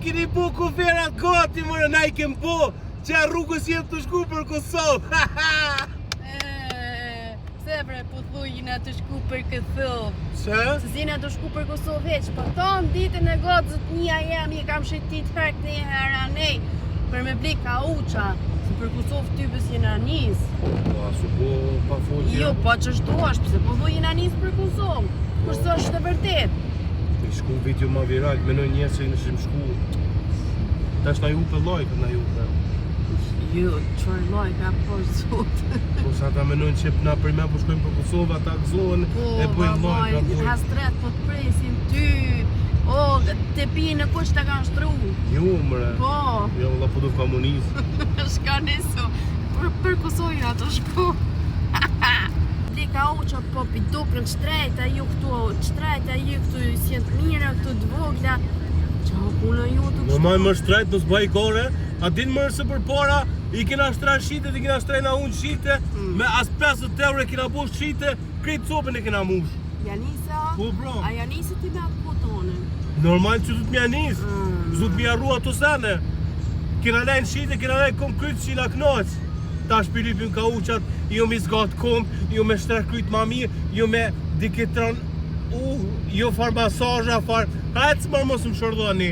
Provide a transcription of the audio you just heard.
keni bu kuferat gati, more, na i kem bo, që rrugës jem tu shku për Kosovë. E, Pse bre, po thuj jena tu shku për Kosovë. Se? Se s'jena tu shku për Kosovë veç, po tonë ditën e gotë zotnia jem, i kam shëtit herë një herë anej, për me bli kauça, se për Kosovë ty bës jena nis. Po, asu po pa folje. Jo, po që shtu është, pse po thuj jena nis për Kosovë, kurse është e vërtet. Të shku video ma viral, menoj njerëz që nishim shku. Tash na ju hupe like, na ju hupe. Jo, çfarë like po zot. Po sa ata menojnë që na për me po shkojmë për Kosovë, ata gëzohen Po, e bëjnë babaj, like, apo. Hasret po të presin ty. O, te pinë kush të kanë shtru. Jo, mre. Po, Jo, valla po do komunist. shka nisu. Për, për Kosovë jena tu shku. Ble kauça po pi duken shtrejta ju këtu, shtrejta ju këtu, si janë të mira këtu të vogla. Qa o puna ju të Normal më shtrejt, mos bëj kore. A din mërë se për para i kena shtre shitet, i kena shtre na unë shite, Mm. me as 50 euro e kena bo shite, krejt copën e kena mush. Ja nisa? Po bro. A ja nisa ti me atë kotonin? Normal që du të mja nis, Mm. s'du të mja rru ato sene. Kena lejnë shite, kena lejnë kom kryt që na knaq. Tash pi lypim kauçat, jo mi zgat kom, jo me shtre kryt ma mirë, jo me diketron, uh, jo far masazha, far... Hajtë s'mërë mos më shërdhoni.